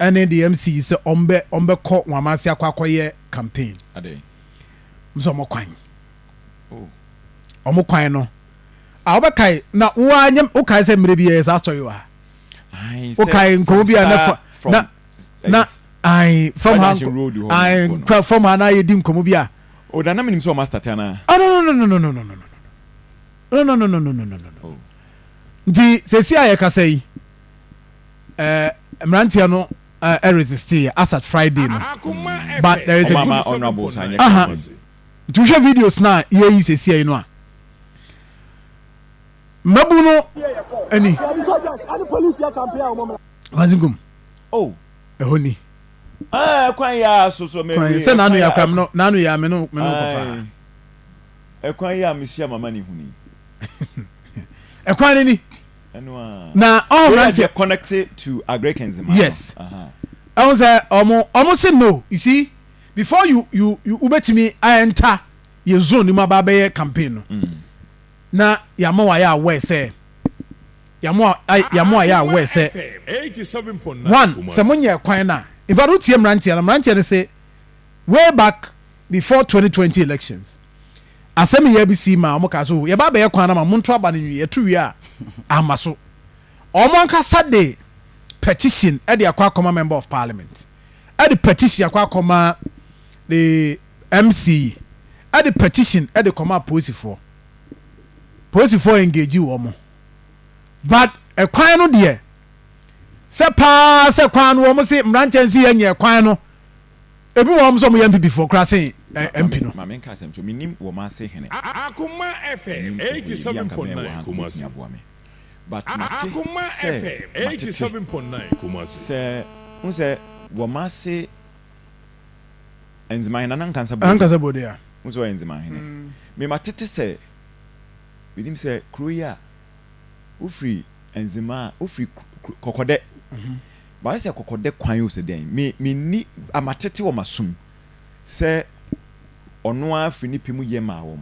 Ɛne the MC sɛ ɔmbɛkɔ wɔn ase akɔyɛ campaign. Ade. Nso ɔmo kwan. Oh. Ɔmo kwan no a wɔbɛkae na woanyɛ, wokae sɛ mmerɛ bi yɛ saa story wɔ ha. Aye, wokae nkɔmmɔ bi a na fa na ae from ha Junction Road hɔ ae no. From ha na yɛdi nkɔmmɔ bi a O da na menim sɛ ɔma start anaa? Oh, no, no, no, no, no, no, no, no, no, no, no, no, no, no, no, no. Oh. Nti sɛsi a yɛkasa yi, mmeranteɛ no ɛresist yɛ as at Friday no, but there is a Ɔma ama honourable so anyɛ campaign. Nti wohwɛ videos no a yɛyi sɛsi yi no a, mmabu no ani wazenkom. Oh. Ɛhɔ ni. Ah, kwan yɛ a so me. Kwan sɛ n'ano yɛ akora meno n'ano yɛ a meno kɔfa. Ɛkwan yɛ a mehyia mama ne huni. Ɛkwan no ni. Ɛno a. Na ɔho Wei yɛ mmeranteɛ deɛ connect to Agric Nzema no. Yes. Ɛho sɛ ɔmo se no, you see, before you wobɛtumi enter yɛ zone ni mu aba abɛyɛ campaign no, na yàmà wayɛ aware sɛ yàmà wayɛ aware sɛ one, sɛ mo nyɛ kwan na in fact wotie mmeranteɛ no, mmeranteɛ no say way back before 2020 elections, asɛm yɛ bi si ma ɔmo ka so yɛba abɛyɛ kwan na ma mo nto aba no nwie, yɛto wie a ama so ɔmo ankasa de petition ɛde akɔ akɔma member of parliament, ɛde petition akɔ akɔma the MC, ɛde petition ɛde kɔma apolisifoɔ, polisifoɔ engage wɔn, but ɛkwan no deɛ sɛ paa sɛ kwan no, wɔn se mmeranteɛ nsi yɛ nyɛ kwan no, ebi wɔn nso wɔn yɛ NPP foɔ kora sen MP no. Maame, nka asɛm kyɛ, menim wɔ ma ase hene. Akoma FM Menim sɛ ɔyɛ bi anka bɛn wɔ ha 87.9 nka wobɛtumi Kumasi. aboa me, but mate Akoma sɛ FM matete 87.9 Kumasi. sɛ hu sɛ wɔ ma ase Nzemahene Nana Nkansa Bode. Ankasa Bode a. Hu sɛ ɔyɛ Nzemahene. Me matete sɛ menim sɛ kuro yi a wofiri Nzema a wofiri Kɔkɔdɛ baayɛ sɛ Kɔkɔdɛ kwan o, sɛ dɛn, me menni amatete wɔ m'asom sɛ ɔno ara firi ne pɛ mu yɛ maa wɔn.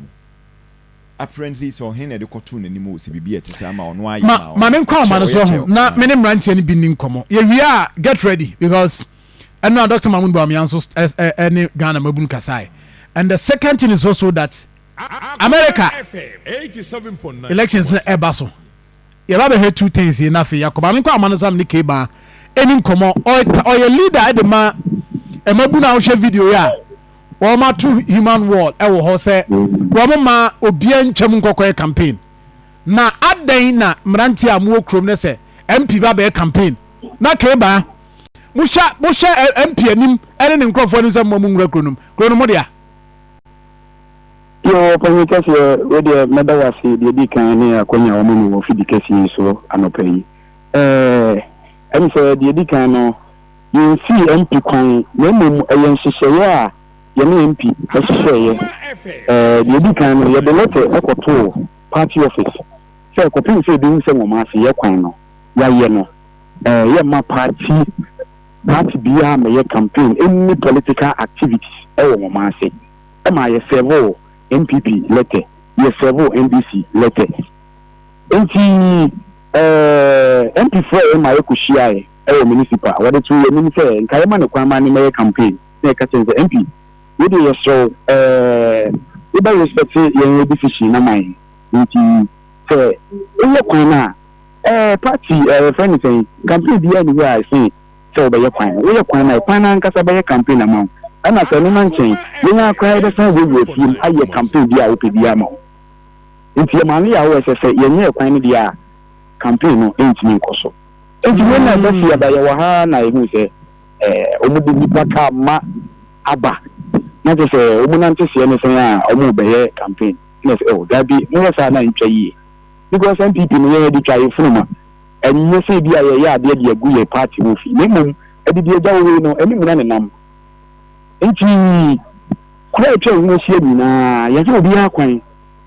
Apparently sɛ ɔhene na ɛde kɔtoo n'anim o, sɛ biribi a ɛte sɛ ama ɔno ayɛ ma maa ma wɔn. Me nkɔ ama no so Kyɛ, ho na ɔyɛ me ne mmeranteɛ no bi ni nkɔmmɔ. Yɛwie a, get ready, because ɛno a Dr Mahmood Bawumia nso ɛne Ghana mabunu kasae. And the second thing is also that America FM 87.9 elections no Kumasi. ɛba so, yɛba bɛhwɛ two things yi na afei yɛakɔ. Ma me nkɔ ama no so a me ne Keba ɛni nkɔmmɔ. Ɔyɛ leader ɛde ma ɛmabu no a wohwɛ video yi a wɔn ato human wall ɛwɔ hɔ sɛ wɔn ma obiara ntwam nkɔkɔyɛ campaign. Na adɛn na mmeranteɛ a mowɔ kurom no sɛ MP ba bɛyɛ campaign na Keba mohyɛ MP anim ɛne ne nkurɔfoɔ anim sɛ mo nwura kuro no mu, kuro no mo dea? Yo, panyin kɛseɛ, wei deɛ mɛda wo ase deɛ di kan ne akwanya a wɔma me wɔ fidi kɛseɛ yi so anɔpa yi. Ɛne sɛ deɛ di kan no, yɛnsii MP kwan, na mmom ɛyɛ nhyehyɛeɛ a yɛne MP hyehyɛeɛ. Deɛ di kan no, yɛde letter ɛkɔtoo party office sɛ kɔpem sɛ ebihu sɛ wɔn ase yɛ kwan no yɛayɛ no, yɛmma party biara mɛyɛ campaign, any political activities ɛwɔ wɔn ase. Ɛma yɛ serve NPP letter, yɛ serve NDC letter. Nti MP frɛ yɛn ma yɛkɔ hyiaeɛ ɛwɔ municipal, wɔde to yɛn anim sɛ nka yɛma ne kwan ma ne mɛyɛ campaign, na yɛka kyerɛ no sɛ, "MP, wei deɛ yɛsrɛ wo, wobɛ respect yɛn decision na ma yɛn. Nti sɛ woyɛ kwan no a, party yɛfrɛ no sɛn, campaign biara ni hɔ a ɛsen sɛ wobɛyɛ kwan no. Woyɛ kwan no a, kwan no ankasa bɛyɛ campaign ama wo. Ɛna sɛ ɛno na nkyɛn, yɛn ara koraa yɛbɛsan wurawura fie mu ayɛ campaign bi a wopɛ biara ama wo." Nti yɛma no yɛ awɔ sɛ yɛnyɛ kwan no deɛ a, campaign no ntumi nkɔ so. Nti wei na ɛbɛ fi aba. Yɛwɔ ha na yɛhu sɛ wɔn de nipa kaa ma aba na kyerɛ sɛ wɔn nante seɛ ne sɛn a wɔn bɛyɛ campaign, na sɛ oh dabi, moyɛ saa na ntwa yie, because NPP no yɛn de twa yɛ funuma. Ɛnyɛ sɛ ebi a yɛyɛ adeɛ de agu yɛ party ho fi, na mmom adidi agya wɔ wei no anim na nenam. Nti kura atwa ho ahyia nyinaa, yɛn sɛ obiara kwan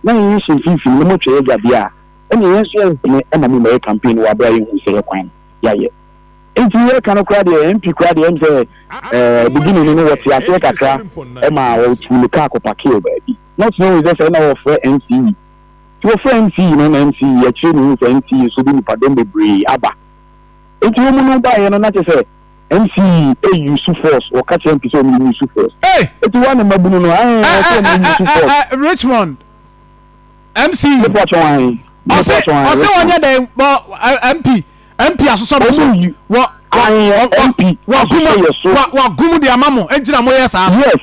na yɛn hyɛ mfimfini na motwa yɛ gyadeɛ a, ɛna yɛn nso yɛmpene ɛma mo mɛyɛ campaign wɔ abere a yɛhu sɛ yɛ kwan yɛayɛ. Nti yɛka no koraa deɛ, MP koraa deɛ, ɛm sɛ beginning no wɔte aseɛ kakra, ɛma wɔtu ne kaa kɔ park wɔ baabi, not knowing sɛ na wɔfrɛ MCE. Nti wɔfrɛ MCE no na MCE akyire ne hu sɛ MCE nso de nipadɔm bebree aba. Nti wɔn mu no baeɛ no na kyerɛ sɛ MC use force, wɔka kyerɛ MP sɛ wɔn use force. Hey! Eti wɔn ne mmabunu no, ayi wɔn sɛ wɔn use force. Richmond MC. Nipa twɛn ayi. Ɔsɛ ɔsɛ wɔn yɛ dɛ bɔ MP MP asosɔ mo so. Wɔ wɔ wɔ wɔ gumu de ama mo enti na mo yɛ saa. Yes.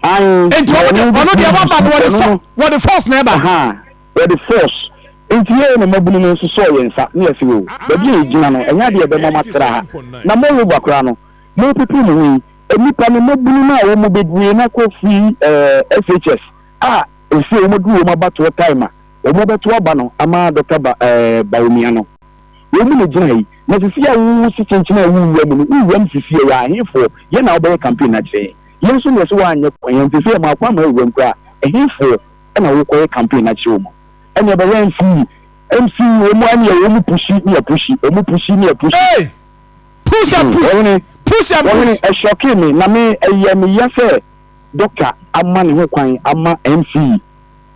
Ayi. Enti wɔn de ɔno deɛ wɔba no wɔde fɔ wɔde force na ɛba. Wɔde force. Enti yɛn ne mmabunu no nso sɔɔ yɛn nsa na yɛse, O, baabi a yɛgyina no, ɛnyɛ adeɛ a ɛbɛma moatra ha. Na moreover koraa no, morepepere mo ho yi, nnipa no, mmabunu no a wɔn mu bebree no akɔ free eh, SHS a ɛsei wɔaduru wɔn abatoɔ time a wɔbɛto aba no ama Dɔkta ba, eh, Bawumia no, wɔn mu na ɛgyina ha yi. Na sisi a wo se kyenkyen a worewura mu no, worewura mu sisi ɛyɛ ahefoɔ? Yɛn na wobɛyɛ campaign no akyerɛ yɛn. Yɛn nso na yɛse woanyɛ kwan, yɛnte sɛ yɛmaa kwan ma awura mu koraa a, ɛhefoɔ na wokɔyɛ campaign no akyerɛ wɔn? Ɛne ɛbɛyɛ MC MC wɔn ɛne wɔn pushi ne ɛpushi wɔn pushi ne ɛpushi. Hey! Push and push. Wɔhene Push and wɔhene push. ɛhyɔke me na me ɛyɛ me ya sɛ doctor ama ne ho kwan ama MC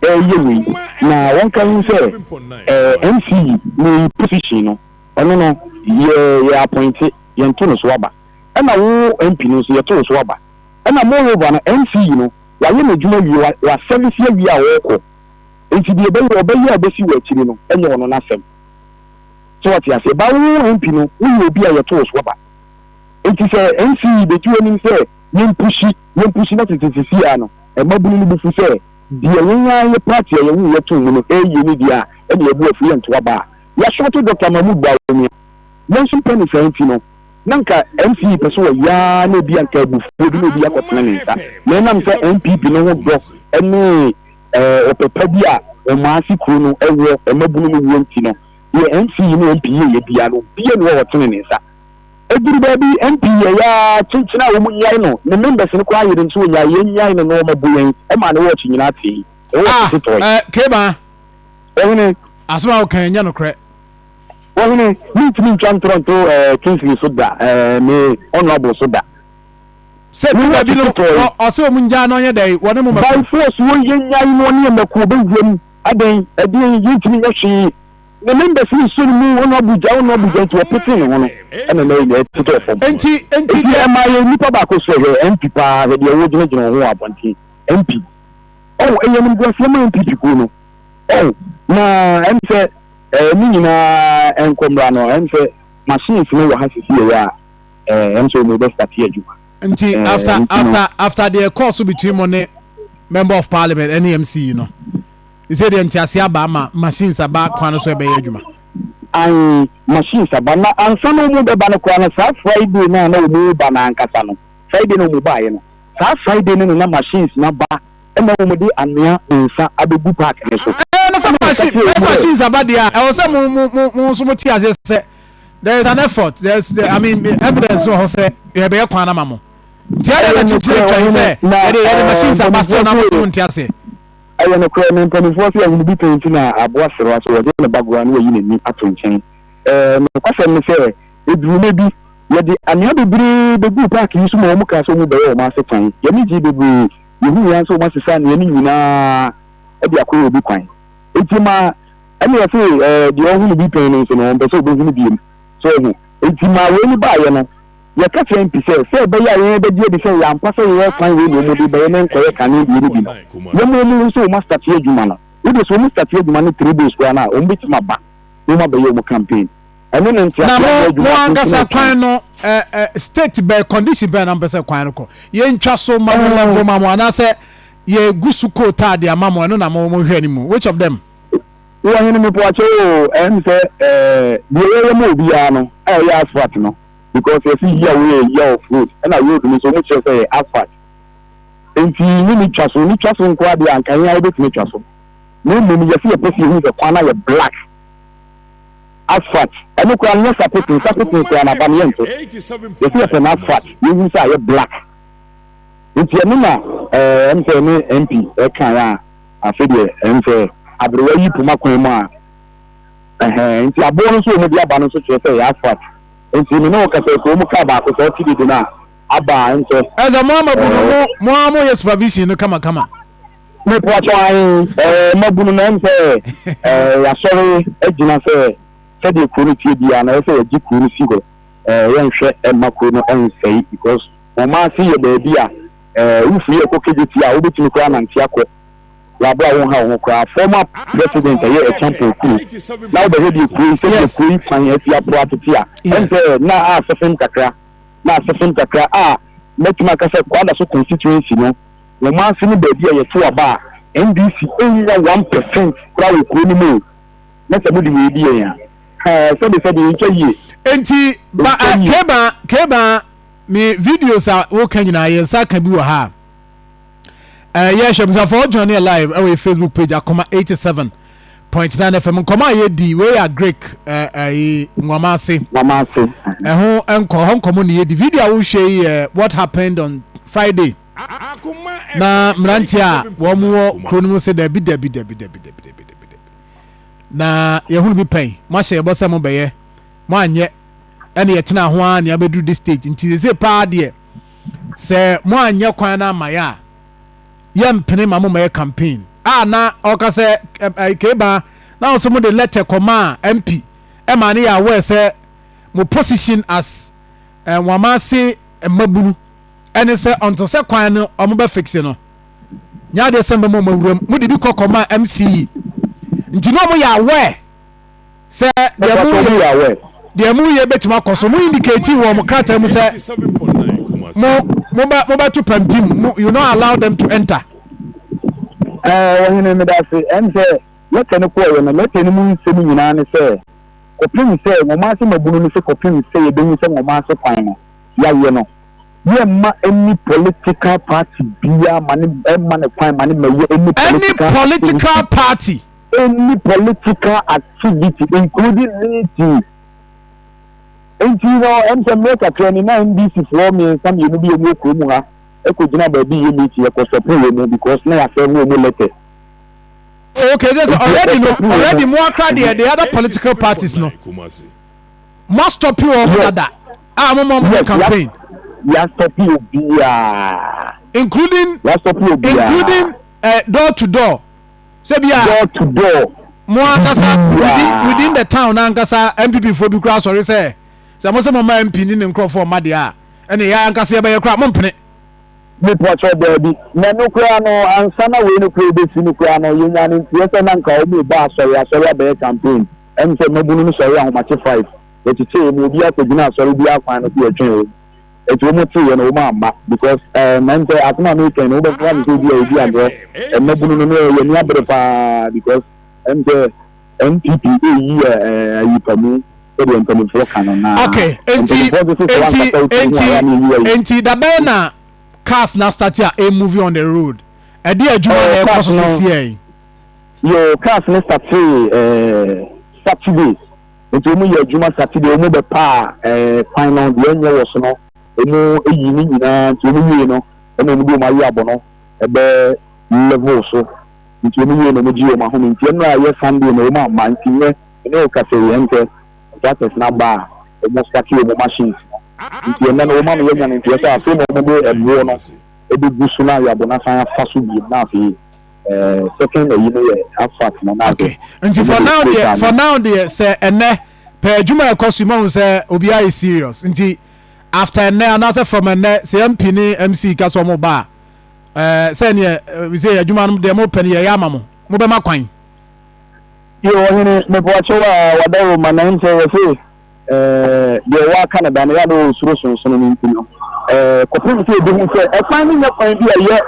ɛyɛ wei na wɔn ka hu sɛ ɛɛ MC ne position no ɔno no yɛ yɛ appointe yɛn to no so aba ɛna wo MP no nso yɛ to wo so aba ɛna moreover no MC no wayɛ n'adwuma wie wa wa service awie a ɔrekɔ. Enti deɛ ɛbɛyɛ ɔbɛyɛ a ɛbɛsi wɔ akyiri no nyɛ ɔno n'asɛm. So wate aseɛ? Ba wo MP no, woyɛ obi a yɛto wo so aba. Enti sɛ NCE bɛdi w'anim sɛ yɛmpushi, yɛmpushi na tete sisi ara no, mmabunu no bo fu sɛ deɛ yɛn ara yɛ party a yɛwoo yɛ too mu no reyɛ ne deɛ a, ɛnna yɛn bo afu yɛnto aba a. Yɛasɔɔto Dɔkta Mahmood Bawumia. Yɛn nso mpɛ no saa nti no, na anka NCE pɛ sɛ ɔyɛ ara na ebi anka abufuo bi na obi akɔtena ne nsa. Na ɛnam sɛ NPP no ho dɔ ne ɔpɛ pa bi a Kumasi kuro no wɔ mmabunu no wɔ nti no, deɛ MC ne MP yɛeɛ biara no, obiara nni hɔ a ɔtene ne nsa. Ɛduru baabi, MP yɛeɛ ara, kyenkyen a wɔnnyae no, ne members no koraa yere no sɛ ɔnnyae, yɛnnyae no na wɔabu yɛn maa ne watch nyinaa tee. Ne watch Ah, te tɔe. eh, Kema. Ɔhene. Asɛm a woka yi, ɛnyɛ nokorɛ. Ɔhene, mentumi ntwa ntorɔ nto eh, Kingsley so da, eh, me honourable so da. Sɛ du baabi no, ɔsɛ wɔn ngyaa no ɔnyɛ dɛn, wɔne mo mmɛko. By force wɔ yɛ nyae no ɔne yɛ mmɛko ɔbɛwura mu adɛn ɛdeɛn yɛntumi nyɛ hwee ne members no nsuo no mu ɔno abu gya ɔno abu gya nti ɔpetee ne ho no ɛna na ɛyɛ ɛtetɔɔ fam Enti enti nti deɛ. ɛma yɛ nipa baako sɛ hwɛ MP paa hwɛ deɛ wogyinagyina wo ho wɔ abɔnten MP ɔho ɛyɛ animguaseɛ ma NPP kuo no ɔho na ɛm sɛ ɛɛ ne nyinaa ɛnkɔ mmra no ɛm sɛ machines no wɔ ha sisi yɛ a ɛɛ ɛm sɛ wɔn bɛ start adwuma. Nti Ɛɛ after nti no. after after deɛ ɛkɔɔ so between mo ne member of parliament ɛne MC yi no, sɛ deɛ ntease aba ama machines aba kwan no so ɛbɛyɛ adwuma. Ae machines aba na ansa na wɔn bɛba no koraa no saa Friday no a na wɔn reba no ankasa no Friday na wɔn baeɛ no saa Friday no na na machines no aba ɛna wɔn de anwea nsa abɛgu park no so. Ɛɛ na sɛ Ɛna yɛka machine kyerɛɛ na wɔn sɛ sɛ. machines aba deɛ a ɛwɔ sɛ mo mo mo mo nso mo te aseɛ sɛ there is an effort there is I mean evidence wɔ hɔ sɛ yɛbɛyɛ kwan ama mo nti adɛn na Ɛyɛ kyikyiri nokorɛ atwa yi ɔhene sɛ na yɛde yɛde ɛɛ machines aba still mpanimfoɔ na mo se so mo nte aseɛ. Ɛyɛ nokorɛ na mpanimfoɔ se ahunu bi pɛn nti na aboa serewa so wɔde ne ba goa na wayi n'ani ato nkyɛn. Ɛɛ nokwasɛm ne sɛ ɛduru mmɛ bi yɛde anwea bebree bɛguu paake yi so ma wɔn kaa sɛ wɔn bɛyɛ wɔn ase kwan. Yɛn ani gyee bebree. Yɛhuu ara sɛ wɔn asesa anwea no nyinaa de akɔyɛ obi kwan. Enti ma Ɛna ɔse ɛɛ deɛ ɔhunu bi pɛn no nso no ɔmpɛ sɛ ɔbɛhunu biom. So wohu? Enti maa wei no baeɛ no, yɛka kyerɛɛ MP sɛ, sɛ ɛbɛyɛ a yɛn bɛgye adi sɛ ɛyɛ ampa sɛ yɛyɛ kwan wei na wɔn de rebɛyɛ na ɛnkɔyɛ kane deɛ no bi no, yɛma wɔn hu sɛ wɔn astate adwuma no. Wo deɛ sɛ wɔn state adwuma no 3 days koraa no a, wɔn bɛtumi aba na wɔn abɛyɛ wɔn campaign. Ɛno ne Na nteaseɛ mo ama mo adwuma atenten ankasa atwam. kwan no ɛ ɛ state bɛn condition bɛn na mopɛ sɛ kwan no kɔ? Yɛntwa so ma mo level ma mo anaasɛ yɛgu so kootaa de ama mo ɛno na mo mohwɛ anim? Which of them? Wo ɔhene mepoakyɛw oo ɛyɛ me sɛ ɛɛ deɛ yɛyɛ ma obiara no a ɛyɛ asphalt no because yɛse yia wei yɛ yia of road ɛna road no nso wɔn kyerɛ sɛ yɛ asphalt nti nye ne twa so ne twa so nkoa deɛ anka yɛn ara yɛbɛtumi atwa so na mmom yɛse yɛpɛ sɛ yɛhu sɛ kwan no ayɛ black asphalt ɛno koraa no nyɛ sapeten sapeten koraa no aba no yɛnto yɛse yɛpɛ no asphalt yɛhu sɛ ayɛ black nti ɛno na ɛɛ ɛm sɛ ɛne MP ɛkaeɛ a Afei deɛ ɛm sɛ aberewa yi poma kwan mu a ɛhɛn nti aboɔ no nso wɔn de aba no nso kyerɛ sɛ ɛyɛ asphalt nti me ne wo kasa sɛ wɔn kaa baako sɛ ɔte dede no a aba a ɛm sɛ. Ɛsɛ mo ama bunu mo mo ara mo yɛ supervision no kama kama. Me poakyɛw ahe ɛɛ mabunu no ɛm sɛ ɛɛ yasɔre agyina sɛ sɛdeɛ kuro no teɛ biara no ɛyɛ sɛ yɛgye kuro no si hɔ. ɛɛ yɛnhwɛ ɛmma kuro no ɛnsɛe because wɔn ase yɛ baabi a ɛɛ wofiri ɛkɔ Kejetia a wobɛtumi koraa anante akɔ wɔ abere a wonha wo ho koraa. Former president ɛyɛ Acheampong kuro na wobɛhwɛ deɛ kuro yi sɛdeɛ kuro yi kwan asi apo atete a ɛnsɛ na asefem kakra na asefem kakra a mɛtumi aka sɛ Kwadaso constituency no wɔn ase ne baabi a yɛto aba a NDC nnya 1% koraa wɔ kuro no mu o na sɛ mode wei di yɛn a ɛɛ sɛde sɛde yɛntwa yie. Enti ba Ɛntwa yie. Keba Keba me videos a woka nyinaa yɛn nsa ka bi wɔ ha a yɛhwɛ abusuafoɔ join yɛ live ɛwɔ yɛ Facebook page Akoma 87.9 FM. Nkɔmɔ a yɛdi wei yɛ Agric ɛyi Nwama ase. Nwama ase. Ɛho nkɔ hɔ nkɔmɔ ne yɛdi. Video a wohwɛ yi yɛ what happened on Friday. Na mmeranteɛ a wɔn wɔ kuro no mu sɛ dabi dabi dabi dabi dabi dabi dabi dabi. Na yɛhunu bi pɛn mo ahyɛ yɛbɔ sɛ mo bɛyɛ mo anyɛ ɛne yɛtena ho ara nea abɛduru this stage nti sese paa deɛ sɛ mo anyɛ kwan no ama yɛ a yɛmpene ma mo mɛyɛ campaign a na ɔka sɛ keba na ɔso mo de letter kɔmaa MP ɛma ne yɛ aware sɛ mo position as Nwamase mmabunu ɛne sɛ ɔnto sɛ kwan no ɔmo bɛ fixe no nyɛ adeɛ sɛ mbɛma ɔmo awuram mo de bi kɔ kɔmaa MC nti na ɔmo yɛ aware sɛ deɛ mo yɛ deɛ mo yɛ bɛtumi akɔ so mo indicate wɔ mo krataa mu sɛ mo mo bɛ mo bɛto pampim mo you not allow them to enter. Ɛɛ ɔhene meda ase ɛm sɛ lɛtɛ no kɔɔyɛ no lɛtɛ no mu nsɛm nyinaa ne sɛ kɔpem sɛ nwoma ase mabunu no sɛ kɔpem sɛ yɛbɛhu sɛ nwoma ase kwan no yɛayɛ no yɛmma any political party biara ma ne ɛmma ne kwan ma ne mɛyɛ any Any political political activity party. Any political activity including meeting. Nti no ɛm sɛ mmerɛ kakra ni na NDC foɔ mmiɛnsa mmienu bi a wɔwɔ kurom ha ɛkɔ gyina baabi yɛ meeting yɛkɔ stɔpo wɔn mu because na yɛasɛve wɔn letter. Okay, sɛ Nti already yɛkɔ no stɔpo wɔn already mu. mo akra deɛ the other political parties no mo astɔpi wɔn dada a mo ma wɔn yɛ campaign. Yɛastɔpi obiara. Including Yɛastɔpi obiara. Including door to door. Sɛ bi a. Door to door. Mo ankasa within within the town ankasa NPP foɔ bi koraa sɔre sɛ sɛ mo sɛ mo ma MP ne ne nkorɔfoɔ mma deɛ a ɛne yɛ ankasa yɛbɛyɛ koraa mo mpene. Mepakyɛw daabi. Na ɛno koraa no ansa na wei no koraa ɛbɛsi no koraa no yɛnyaa no nteɛ sɛ na nka wɔn reba asɔre asɔre abɛyɛ campaign. Ɛne sɛ mmabunu no sɔre ahomakye five yɛkyekyɛɛ mu obiara kɔgyina asɔre biara kwan no so yɛtwɛn wɔn. Eti wɔn teeɛ no wɔn amma because ɛɛm ɛne sɛ asɛm a meka yi no wobɛfa no sɛ obi a ɔdi agorɔ. Mmabunu no no yɛn ani abere paa because ɛne sɛ NPP ɛreyi ɛɛ ayipamu sɛdeɛ mpanimfoɔ ka no na Okay, enti mpanimfoɔ nso sɛ sɛ enti wankasa wo tiri ho a enti yɛ a na ɛyi ayi. enti dabɛn na cars na start a ɛ on the road ɛde adwuma na Ɛɛ ɛkɔ cars so no sisiɛ yi. Yoo cars no startee ɛɛ Saturday nti wɔn yɛ adwuma Saturday wɔn bɛ paa ɛɛ kwan no deɛ ɛnyɛ wɔ so no wɔn eyi ne nyinaa nti wɔn wie no ɛna wɔn de wɔn ayɛ abɔ no ɛbɛ level so nti wɔn wie no wɔn gye wɔn ahome nti ɛnora yɛ Sunday no wɔn amma nti nyɛ ɛne o kasa yi ɛntɛ contractors no aba a wɔn starte wɔn machines no nti ɛnɛ no wɔn ama yɛ nya no nti ɛsɛ afei na wɔn de ɛboɔ no ɛbɛgu so na ayɛ abɔ no asan afa so biem na afei Eh, second ayi no yɛ asphalt no na okay nti for now deɛ for now deɛ sɛ ɛnɛ pɛ adwuma ɛkɔ so ma hu sɛ obiara yɛ serious nti after ɛnɛ anaasɛ from ɛnɛ sɛ MP ne MC ka sɛ ɔmo ba a ɛɛ sɛ neɛ sɛ adwuma no deɛ mo pɛ no yɛyɛ ama mo mo bɛma kwan. Yɛ ɔhene mepɔkyɛw a wadaworo ma na sɛ yɛse ɛɛ deɛ wɔaka no da no yɛ na ɔsuro sonsono no nti no ɛɛ kɔpem sɛ ebi hu sɛ ɛkwan no nyɛ kwan bi a ɛyɛ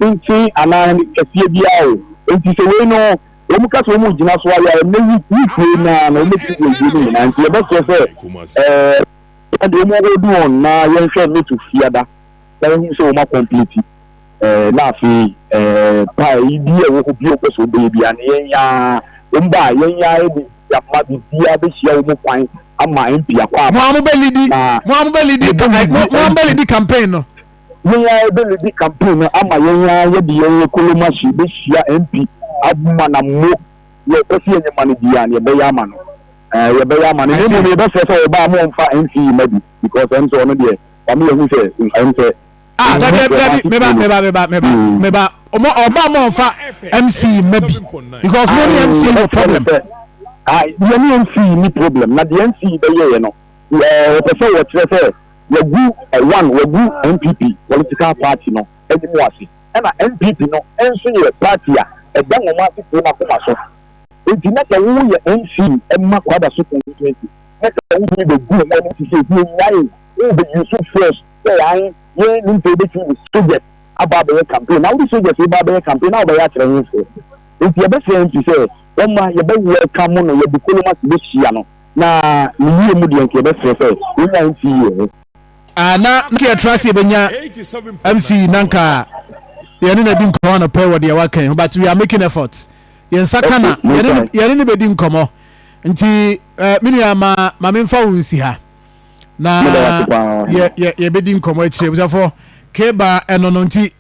tenten anaa kɛseɛ biara o. Enti sɛ wei no wɔn ka sɛ wɔn regyina so ayɛ a, ɛnnɛ week week wei no ara no wɔbɛtumi de awie ne nyinaa. Nti yɛbɛsrɛ sɛ ɛɛ deɛ wɔn hold on na yɛnhwɛ ne to fiada na yɛhu sɛ wɔn akɔmpleti ɛɛ na afei ɛɛ paa yi bi a ɛwɔ hɔ bi a wɔpɛ sɛ wɔbɛyɛ biara no yɛn yaa wɔn ba a yɛn yaa yɛde yɛama biribiara bɛhyia wɔn kwan ama MP akɔ aba. Mo a mo bɛ lidi mo a mo bɛ lidi mo a mo bɛ lidi campaign no. Yɛn ara yɛbɛlidi campaign no ama yɛn ara yɛde yɛn ekolomahye bɛhyia MP ama na mo deɛ ɔpɛ sɛ yɛnyɛ ma no biara no yɛbɛyɛ ama no. Ɛɛ yɛbɛyɛ ama no. I Na see. mmom yɛbɛsrɛ sɛ ɔba a mo ɔmfa MC yi ma bi because ɛm sɛ ɔno deɛ wama yɛhu sɛ ɛm sɛ Ah, ɔnhu dabi dabi wɔn dabi asetena meba mu. meba meba meba Mm. meba ɔmo ɔba mo ɔnfa MC mma bi because mo ne Ae, MC wɔ mɛsrɛ no problem. sɛ, ah, yɛne MC ni problem na deɛ MC bɛyɛeɛ no. Wɔpɛ sɛ wɔkyerɛ sɛ wagu one wagu NPP political party no anim ase. Ɛna NPP no nso yɛ party a ɛda wɔn asefoɔ no akoma so. Enti na sɛ woyɛ MC ma Kwadaso constituency na sɛ wotumi bɛgu wɔn anim te sɛ ebi nnyae wobɛ use force sɛ an yɛn nipa yi bɛtumi de soldiers aba abɛyɛ campaign na wode soldiers yi ba abɛyɛ campaign na wobɛyɛ akyerɛ hefoɔ? Enti yɛbɛsrɛ MP sɛ wɔmma yɛbɛ welcome no, yɛde Kolomasi bɛhyia no na ne yie mu deɛ nka yɛbɛsrɛ sɛ wɔnya MC yi wɔ hɔ. Ah na nka yɛtra ase yɛbɛnya MC na nka yɛne no adi nkɔmmɔ anɔpɛ wɔ deɛ waka yi ho, but we are making efforts. Yɛn nsa ka na yɛne no bɛdi nkɔmmɔ. Nti eh, me nua ma ma memfa wo nsi ha na yɛbɛdi nkɔmmɔ akyire. Abusuafoɔ, keba ɛno no nti.